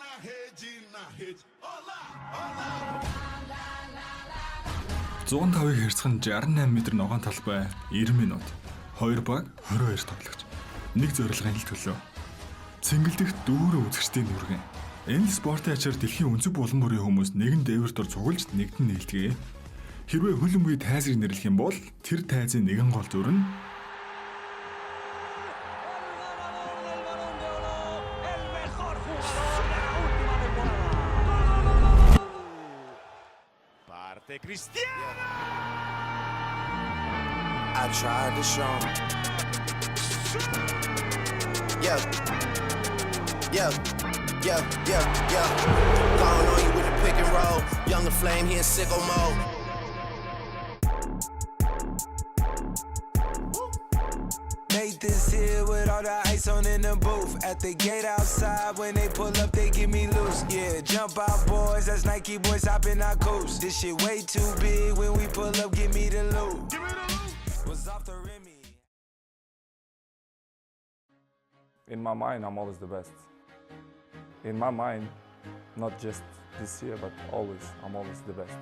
Na rede, na rede. Olá, olá. 105-ыг хэрцэх нь 68 м ногоон талбай 90 минут. 2 баг 22 тоглогч. Нэг зорилгын л төлөө. Цэнгэлдэх дүүрэн үзэгчдийн нүргэн. Энэ л спортын ачаар дэлхийн өнцөг булан бүрийн хүмүүс нэгэн дээвэр дор цуглаж нэгдэн нийлдэгэ. Хэрвээ хөл өмгийн тайзыг нэрлэх юм бол тэр тайзын нэгэн гол дүр нь El ganador del Balón de Oro, el mejor jugador de la última temporada. Parte Cristiano. I tried to show 'em. Yeah. Yeah. Yeah, yeah, yeah. Gone on you with the pick and roll. Younger flame, he in sicko mode. Made this here with all the ice on in the booth. At the gate outside, when they pull up, they give me loose. Yeah, jump out, boys. That's Nike boys hopping our coast. This shit way too big. When we pull up, give me the loot. Was off the Remy. In my mind, I'm always the best. In my mind, not just this year, but always, I'm always the best.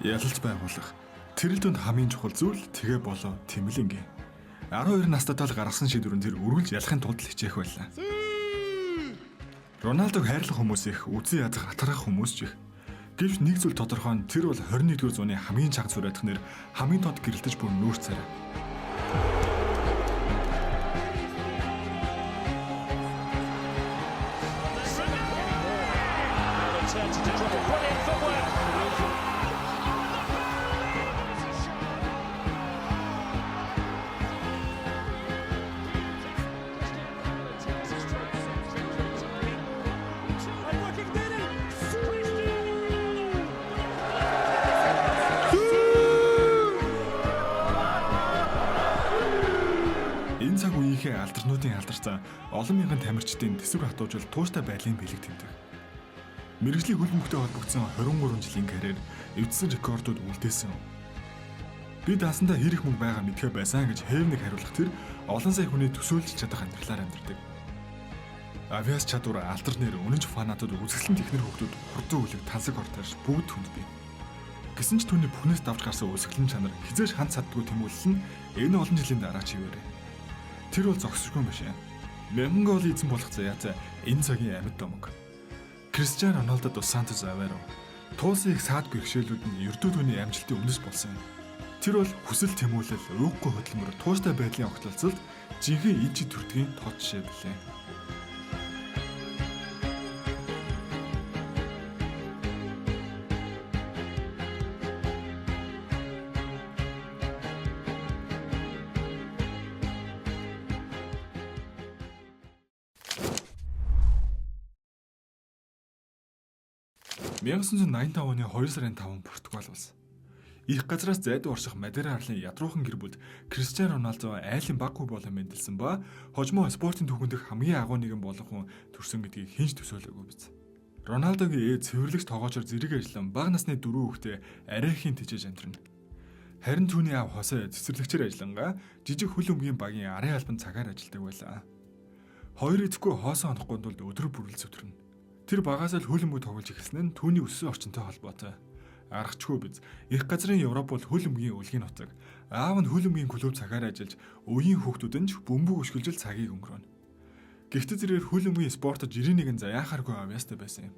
Ялалт байгуулах. Тэр л дүнд хамгийн чухал зүйл тэгээ болоо тэмлэнгээ. 12 настай тал гаргасан шийдвэр нь тэр үргэлж ялахын тулд л хичээх байлаа. Роналдог хайрлах хүмүүс их, үзэн ядах атархах хүмүүс ч их. Гэвч нэг зүйл тодорхой нь тэр бол 21-р зууны хамгийн чанга цураадах нэр хамгийн тод гэрэлтэж бүр нүүр царай. Turns into trouble. Brilliant footwork. Энэ цаг үеийнхээ алдарнуудын алдарцаа олон мянган тамирчдын тэсвэр хатуужил тууштай байдлын бэлэг тэмдэг. Мэргэжлийн хөл бөмбөгтэй холбогдсон 23 жилийн карьер эвдсэн рекордууд үлдээсэн. Би даасандаа хэр их мөнгө байгаа мэдхэ байсан гэж хэвнэг хариулах тэр олон сая хүний төсөөлж чадах амьдралаар амьдардаг. Авиас чадвар, алдар нэр, үнэнч фанатууд, үзэсгэлэн технэр хүүхдүүд хурдан үлэг тансаг ортойш бүгд хүнд бий. Гэсэн ч түүний бүхнээс давж гарсан үзэсгэлэн чанар хизээш ханд саддгүй тэмүүлэл нь энэ олон жилийн дараа чивээрээ. Тэр бол зогсшгүй юм биш ээ. Мянган гол эзэн болох заяатай энэ цагийн амьд домог. Кристиан Роналдо дос Сантос Аверо туулсан их саад бэрхшээлүүд нь ердөө түүний амжилтын үнэс болсон юм. Тэр бол хүсэл тэмүүлэл, ууггүй хөдөлмөр, тууштай байдлын огтлолцолд жинхэнэ ижид төрдгийн тод жишээ билээ. «1985 оны 2 сарын 5 Португал улс. Их газраас зайд орших Мадера арлын ядруухан гэр бүлд Кристиан Роналдо айлын баг хүү болон мэндэлсэн ба хожмоо спортын түүхэн дэх хамгийн агуу нэгэн болох хүн төрсөн гэдгийг хэн ч төсөөлөөгүй биз. Роналдогийн ээж цэвэрлэгч тоогоочор зэрэг ажиллан бага насны дөрвөн хүүхдээ арайхийн тэжээж амьдрна. Харин түүний аав Хосе цэцэрлэгчээр ажиллангаа жижиг хөл өмгийн багийн арын албан цагаар ажилладаг байлаа. Хоёр эцэггүй хоосон онохгүй тулд өдөр бүрэл зүтрнэ. Тэр багаас л хөл өмг тоглож эхэлсэн нь түүний өссөн орчинтой холбоотой. Аргачгүй биз. Их газрын Европ бол хөл өмгийн өлгийн нутаг. Аав нь хөл өмгийн клуб цагаар ажиллаж үеийн хүүхдүүд нь ч бөмбөг өшгөлжил цагийг өнгөрөөнө. Гэхдээ зэрээр хөл өмгийн спортод 91 заяахааргүй авьяастай байсан юм.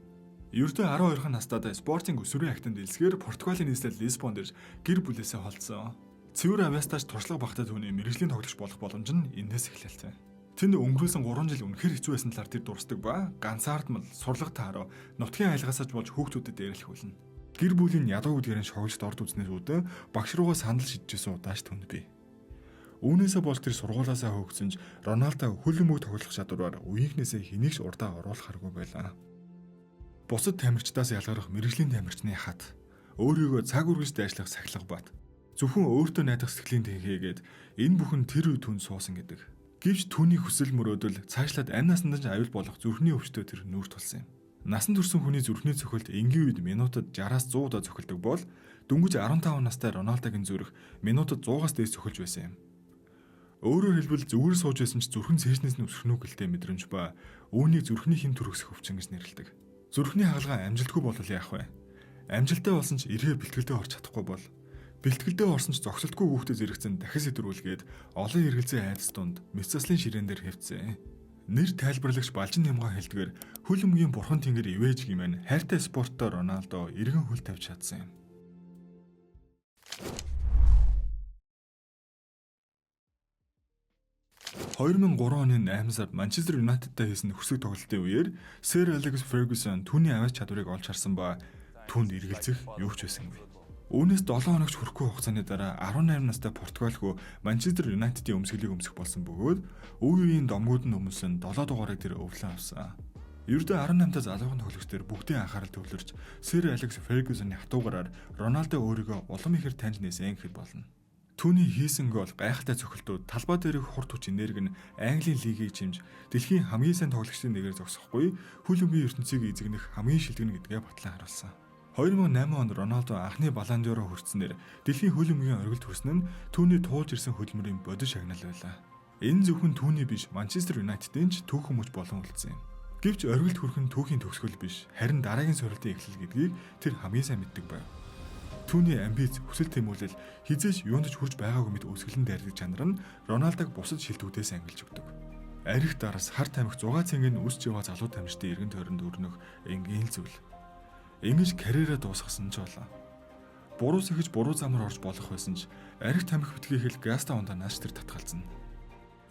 Ердөө 12 настайдаа спортын өсвөрийн актанд элсгээр Португалийн нийслэл Лисбонд ирж гэр бүлээсээ холдсон. Цэвэр авьяастайч туршлага багтай түүний мэргэжлийн тоглогч болох боломж нь эндээс эхлэлтэй. Тэнд өнгөрөөсөн 3 жил үнэхээр хэцүү байсан талаар тэр дурсдаг ба ганцаардмал, сурлага тааруу, нутгийн аялгаасаа ч болж хүүхдүүдэд дээрлэхүүлнэ. Гэр бүлийн ядуу гэдгээр нь шоглолт орд үзнээс үүдэн багш руугаа сандал шидчихсэн удааш түнд бий. Үүнээсээ болж тэр сургуулаасаа хөөгсөн ч Роналдо хөл өмг тоглох чадвараар үеийнхнээсээ хэнийг ч урдаа оруулахаргүй байлаа. Бусад тамирчдаас ялгарах мэрэгжлийн тамирчны хат өөрийгөө цаг үргэлж дайшлах сахилга бат. Зөвхөн өөртөө найдах сэтгэлийн тэнхээгээд энэ бүхэн тэр үе түнд суусан гэдэг. Гэвч түүний хүсэл мөрөөдөл цаашлаад амь насанд ч аюул болох зүрхний өвчтөй тэр нүүр тулсан юм. Насан турсан хүний зүрхний цохилт энгийн үед минутад 60-аас 100 удаа цохилдог бол дөнгөж 15 настай Роналдогийн зүрх минутад 100-аас дээш цохилж байсан юм. Өөрөөр хэлбэл зүгээр сууж байсан ч зүрхэн цээжнээс нь өсөх нүгэлтэй мэдрэмж ба үүнийг зүрхний хэм төрөсөх өвчин гэж нэрлэдэг. Зүрхний хагалгаа амжилтгүй болвол яах вэ? Амжилттай болсон ч эргээ бэлтгэлдээ орч чадахгүй бол бэлтгэлдээ орсон ч зогсолтгүй хүүхдэд зэрэгцэн дахин сэдрүүлгээд олон эргэлзээ айдас дунд мэс заслын ширээн дээр хэвцээ. Нэр тайлбарлагч Балжин Нямга хэлдгээр хөл өмгийн бурхан тэнгэр ивэж гимэн хайртай спорттой Роналдо эргэн хөл тавьж чадсан юм. 2003 оны 8 сард Манчестер Юнайтедтай хийсэн хөрсөг тоглолтын үеэр Сэр Алекс Фергюсон түүний аваач чадварыг олж харсан ба түүнд эргэлзэх юу ч байсангүй. Үүнээс 7 хоногч хүрэхгүй хугацааны дараа 18 настай Португал хүү Манчестер Юнайтедийн өмсгөлийг өмсөх болсон бөгөөд үе үеийн домгууд нь өмсөн 7 дугаарыг тэр өвлөн авсан. Ердөө 18 та залуухан тоглогч төр бүгдийн анхаарал төвлөрч Сэр Алекс Фергюсоны хатуугараар Роналдо өөрийгөө улам ихээр таньж нээсэн гэхэд болно. Түүний хийсэн гол гайхалтай цохилтууд талбай дээрх хурд хүч энерги нь Английн лигийг чимж дэлхийн хамгийн сайн тоглогчдын нэгээр зогсохгүй хөл өмгийн ертөнцийг эзэгнэх хамгийн шилдэг нь гэдгээ батлан харуулсан. 2008 онд Роналдо анхны Ballon d'Or хүртсэнээр дэлхийн хөл өмгийн оргилд хүрсэн нь түүний туулж ирсэн хөдөлмөрийн бодит шагнал байлаа. Энэ зөвхөн түүний биш Манчестер Юнайтедийн ч түүхэн мөч болон үлдсэн юм. Гэвч оргилд хүрэх нь түүхийн төгсгөл биш, харин дараагийн сорилтын эхлэл гэдгийг тэр хамгийн сайн мэддэг байв. Түүний амбиц, хүсэл тэмүүлэл хизээч юунд ч хүрч байгаагүй мэт өсгөлэн дайрдаг чанар нь Роналдог бусад шилдэгүүдээс ангилж өгдөг. Арих дарас хар тамхи зугаа цэнгийн үсч яваа залуу тамирчдын эргэн тойронд өрнөх энгийн л зүйл. Ингэж карьераа дуусгасан ч болоо. Буруу сэхэж буруу замаар орж болох байсан ч арих тамхи битгий хэл гаста ундаа нааш тэр татгалзана.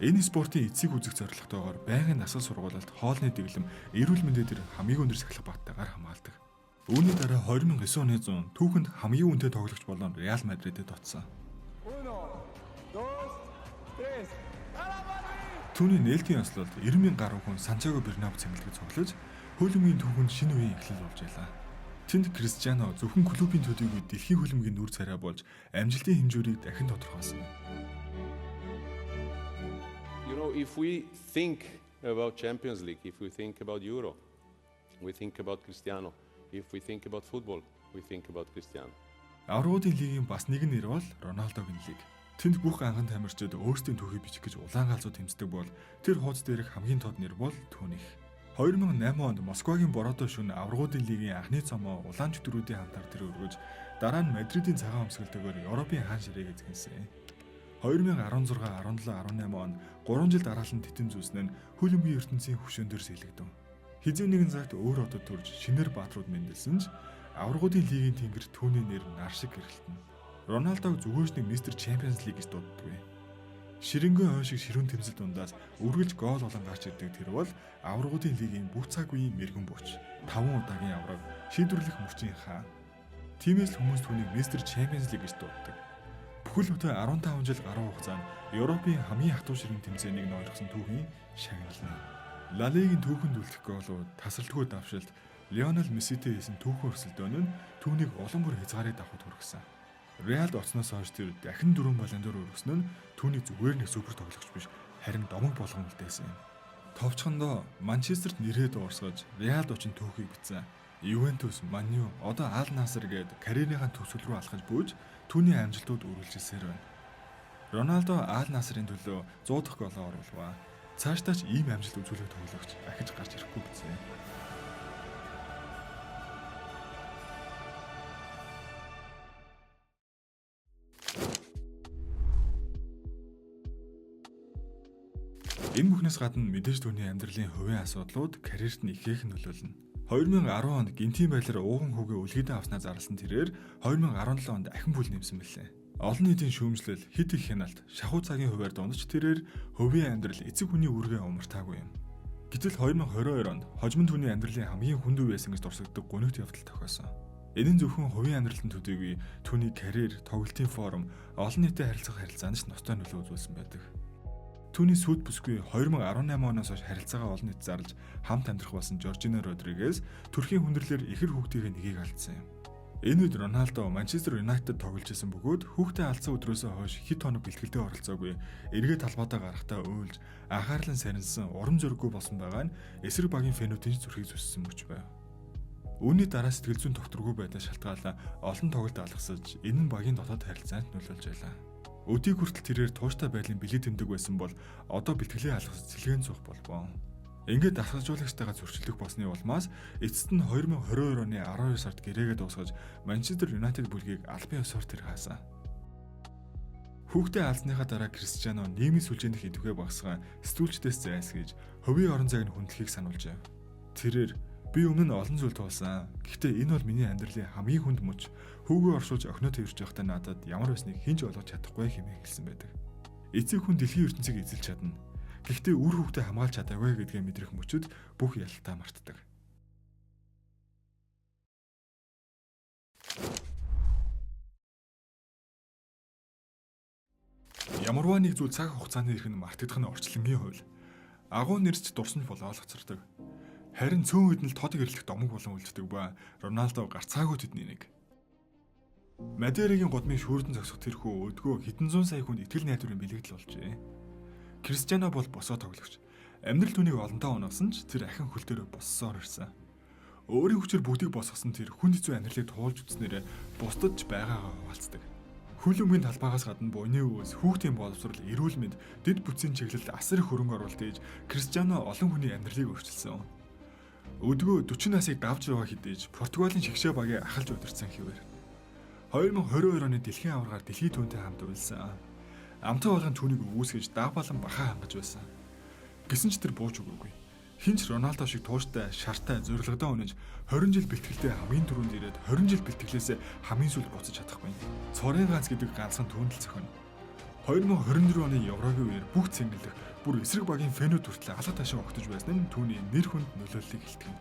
Энэ спортын эцсийг үзэх зорилготойгоор байнгын дасгал сургуулалт, хоолны дэглэм, эрүүл мэндээ тэр хамгийн өндөр сахилга баттайгаар хамгаалдаг. Үүний дараа 2009 оны 100 түүхэнд хамгийн үнэтэй тоглогч болон Реал Мадридэд очсон. Түүний нээлтийн ёслолд 90,000 гаруй хүн Сантьяго Бернабу цэнгэлдэд цуглаж хөлбөмбөгийн түүхэнд шинэ үеийн эхлэл болж байлаа. Тэнд Кристиано зөвхөн клубын төдийгүй дэлхийн хөлбөмбөгийн нүр царай болж амжилтын хэмжүүрийг дахин тодорхойлсон юм. You know, if we think about Champions League, if we think about Euro, we think about Cristiano. If we think about football, we think about Cristiano. Аврагуудын лигийн бас нэгэн нэр бол Роналдогийн лиг. Тэнд бүх анхан тамирчид өөрсдийн түүхийг бичих гэж улаан галзуу тэмцдэг бол тэр хуудас дээрх хамгийн тод нэр бол түүнийх. 2008 онд Москвагийн Бородо шөнө аврагуудын лигийн анхны цомоо улаан чөтгөрүүдийн хамтаар тэр өргөж дараа нь Мадридын цагаан өмсгөлтэйгээр Европын хаан ширээг эзэмсэн. 2016, 17, 18 он 3 жил дараалан тэтим зүүсэн нь хөл өмгийн ертөнцийн хөшөөн дээр сэлэгдэв. Хэзээ нэгэн цагт өөр хотод төрж шинээр бааtruуд мэндэлсэн ч аврагуудын лигийн тэнгэр түүний нэр нар шиг гэрэлтэнэ. Роналдог зүгээр ч нэг Мистер Champions League гэж дууддаггүй. Ширэнгэн хойш шиг ширүүн тэмцэл дундаас үргэлж гол олон гарч ирдэг тэр бол аврагуудын лигийн бүх цаг үеийн мэрэгэн бууч. 5 удаагийн авраг, шийдвэрлэх мөчийн хаан. Тиймээс л хүмүүс түүнийг Мистер Champions League гэж дууддаг. Бүхэл бүтэн 15 жил гаруй хугацаанд Европын хамгийн хатуу ширүүн тэмцээнийг ноёрхсон түүхийн шагнал нь. Ла Лигийн түүхэнд үлдэх голууд, тасралтгүй давшилт, Лионел Месситэй хийсэн түүхэн өрсөлдөөн нь түүнийг улам бүр хязгаарыг давхад хүргэсэн. Реалд оцсноос хойш тэр дахин 4 Ballon d'Or өргөсөн нь түүний зүгээр нэг супер тоглогч биш, харин домог болгон үлдээсэн юм. Товчхондоо Манчестерт нэрээ дуурсгаж, Реалд очин түүхийг бичсэн. Ювентус, Ман Ю, одоо Ал Наср гээд карьерийнхаа төгсгөл рүү алхаж бууж түүний амжилтууд үргэлжилсээр байна. Роналдо Ал Насрын төлөө 100 дахь голоо оруулваа. Цаашдаа ч ийм амжилт үзүүлэх тоглогч ахиж гарч ирэхгүй бизээ. Энэ бүхнээс гадна мэдээж түүний амьдралын хувийн асуудлууд карьерт нь ихээхэн нөлөөлнө. 2010 онд гинтийн байдлаар ууган хүүгээ үлгийдэн авснаа зарласан тэрээр 2017 онд ахин бүл нэмсэн мэлээ. Олон нийтийн шүүмжлэл, хит их хяналт, шахуу цагийн хувиар дунд ч тэрээр хувийн амьдрал эцэг хүний үүргээ умартаагүй юм. Гэтэл 2022 онд хожим нь түүний амьдралын хамгийн хүнд үе байсан гэж дурсагддаг гонигт явдал тохиосон. Энэ нь зөвхөн хувийн амьдралтын төдийгүй түүний карьер, тоглолтын форм, олон нийтэд харилцах харилцаанд ч ностой нөлөө үзүүлсэн байдаг. Түүний сүйт бүсгүй 2018 оноос хойш харилцаагаа олон нийт зарлж хамт амьдрах болсон Жоржино Родригес төрхийн хүндрэлээр ихэр хүүхдийнхээ нэгийг алдсан юм. Энэ үед Роналдо Манчестер Юнайтед тоглож исэн бөгөөд хүүхдээ алдсан өдрөөсөө хойш хэд хоног бэлтгэлдээ оролцоогүй. Эргээ талбайдаа гарахдаа уйлж, анхаарал нь сарнсан, урам зориггүй болсон байгаа нь эсрэг багийн фэнүүдийн зүрхийг зүссэн мөч байв. Үүний дараа сэтгэл зүйн тогтворгүй байдлаа шалтгаалan олон тоглолт алгасаж, энэ нь багийн дотоод харилцаанд нөлөөлж байлаа. Өдийг хүртэл тэрээр тууштай байдлын бэлэг тэмдэг байсан бол одоо бэлтгэлээ алгах цэлгэн цуух болбоо. Ингээд дасгалжуулагчтайгаа зөрчилдөх болсны улмаас эцэст нь 2022 оны 12 сард гэрээгээ дуусгаж Манчестер Юнайтед бүлгийг албан ёсоор тэр хаасан. Хүүхдээ алдсныхаа дараа Кристиано нийгмийн сүлжээнийх идэвхээ багасгаан сэтгүүлчдээс зайлсхийж хувийн орон зайг нь хүндлэхийг сануулжээ. Тэрээр би өмнө нь олон зүйл туулсан. Гэхдээ энэ бол миний амьдралын хамгийн хүнд мөч. Хүүгээ оршуулж охиноо тэрвэрч байхдаа надад ямар байсныг хэн ч ойлгож чадахгүй хэмээн хэлсэн байдаг. Эцэг хүн дэлхийн ертөнцийг эзэлж чадна. Гэхдээ үр хүүхдээ хамгаалж чадаагүй гэдгээ мэдрэх мөчөд бүх ялалтаа мартдаг. Ямарваа нэг зүйл цаг хугацааны эрх нь мартагдах нь орчлонгийн хууль. Агуу нэрч дурсамж бол олгоцордог. Харин цөөн үед нь л тод гэрлэх домог болон үлддэг ба Роналдо гарцаагүй тэдний нэг. Мадерагийн гудмын шүүрдэн зогсох тэрхүү өдгөө хэдэн зуун сая хүнд итгэл найдварын бэлэгдэл болжээ. Кристиано бол босоо тоглогч. Амьдрал түүнийг олонтаа унагсан ч тэр ахин хөл дээрээ боссоор ирсэн. Өөрийн хүчээр бүгдийг босгосон тэр хүнд хэцүү амьдралыг туулж үзснээрээ бусдад ч байгаагаа хуваалцдаг. Хөл өмгийн талбайгаас гадна буйны өвс, хүүхдийн боловсрол, эрүүл мэнд, дэд бүтцийн чиглэлд асар их хөрөнгө оруулалт хийж Кристиано олон хүний амьдралыг өөрчилсөн. Өдгөө 40 насыг давж яваа хэдий ч Португалийн шигшээ багийг ахалж удирдсан хэвээр. 2022 оны дэлхийн аваргаар дэлхий түүнтэй хамт уйлсан. Амтан болгон түүнийг өвөөсгөж даавалан бахаа хангаж байсан. Гэсэн ч тэр бууж өгөөгүй. Хэн ч Роналдо шиг тууштай, шартай, зорилгодоо үнэж 20 жил бэлтгэлтэй хамгийн түрүүнд ирээд 20 жил бэлтгэлээсээ хамгийн сүүлд буцаж чадахгүй. Цорын ганц гэдэг ганцхан түүнд л зохино. 2024 оны Еврогийн үеэр бүх цэнгэлэх бүр эсрэг багийн фэнүүд хүртэл алга ташаа огтож байсан нь түүний нэр хүнд нөлөөллийг илтгэнэ.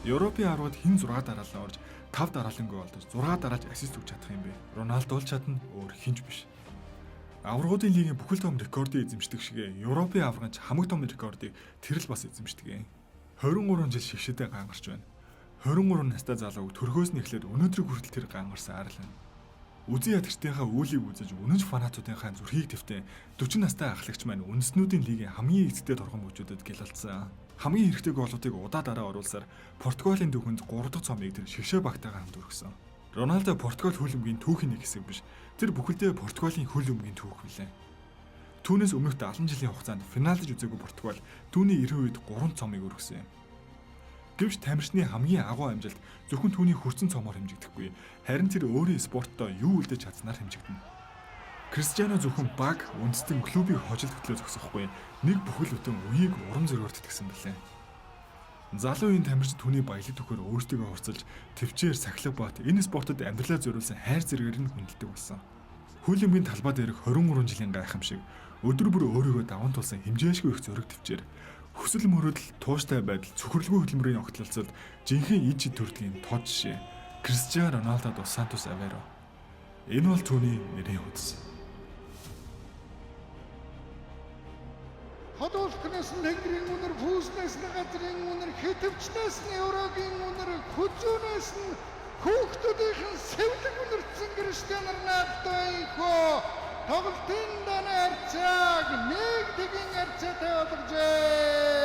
Европын аваргад хэн 6 дараалан орж 5 дараалангүй олдож 6 дараалж ассист өгч чадах юм бэ? Роналдо л чадна, өөр хэн ч биш. Аваргуудын лигийн бүхэл том рекордыг эзэмшдэг шигээ Европын аваргын ч хамаг том рекордыг тэр л бас эзэмшдэг. 23 жил шигшээдээ гангарч байна. 23 настай залууг төрхөөс нь эхлээд өнөөдрийг хүртэл тэр гангарсан арал байна. Үзэн ядагчдынхаа үүлийг үзэж үнэнч фанатуудынхаа зүрхийг твтэн 40 настай ахлагч маань үндэстнүүдийн лигийн хамгийн эцэгтэй торгон бүжүүдэд гялалцсан. Хамгийн хэрэгтэй голуудыг удаа дараа оруулсаар Португалийн түүхэнд 3 дахь цомыг тэр шигшээ багтайгаа хамт өргөсөн. Роналдо Португал хөл өмгийн түүхийн нэг хэсэг биш. Тэр бүхэлдээ Португалийн хөл өмгийн түүх билээ. Түүнээс өмнөх 70 жилийн хугацаанд финалж үзээгүй Португал түүний 90 үед 3 цомыг өргөсөн юм. Гэвч тамирчны хамгийн агуу амжилт зөвхөн түүний хүрсэн цомоор хэмжигдэхгүй. Харин тэр өөрийн спорттой юу үлдээж чадсанаар хэмжигдэнэ. Кристиано зөвхөн баг, үндэстэн клубыг хожил хөтлөө зогсохгүй. Нэг бүхэл бүтэн үеийг урам зориор тэтгэсэн билээ. Залуу үеийн тамирчин түүний баялаг түүхээр өөртөө хурцлж, төвчээр сахилга бат энэ спортод амьдралаа зориулсан хайр зэрэгээр нь хүндэлдэг болсон. Хөл өмгийн талбай дээрх 23 жилийн гайхамшиг өдөр бүр өөрийгөө даван тулсан хэмжээшгүй их зориг төвчээр хүсэл мөрөөдөл, тууштай байдал, цөхрөлгүй хөдөлмөрийн огтлолцолд жинхэнэ ид жид төрдгийн тод жишээ Кристиано Роналдо дос Сантос Аверо. Энэ бол түүний нэрийн хуудас. Ходуулкнаас нь тэнгэрийн үнэр, пүүснээс нь газрын үнэр, хитвчнээс нь еврогийн үнэр, хүзүүнээс нь хүүхдүүдийнх нь сэвлэг үнэртсэн Кристиано Роналдо инхөө тоглолтын даны харьцааг нэг тэгин харьцаатай болгожээ.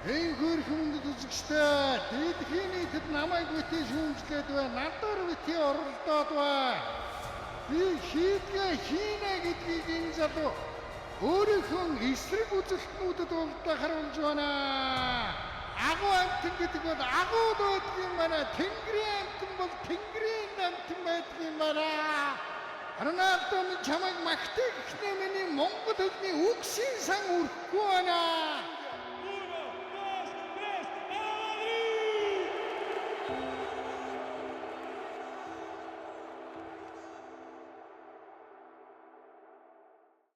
Энхүү хүндэт үзэгчдээ, дэлхийн нийтэд намайг битгий шүүмжлээд байна. Надаар битгий оролдоод байна. Би хийдгээ хийнэ гэдгийг энэ залуу өөрийнхөө эсрэг үзэлтнүүдэд болдоо харуулж байна. Агуу амьтан гэдэг бол агуу байдаг юм байна. Тэнгэрийн амьтан бол тэнгэрийн амьтан байдаг юм байна. Роналдо минь чамайг магтъя гэхнээ миний монгол хэлний үгсийн сан өрөхгүй байна.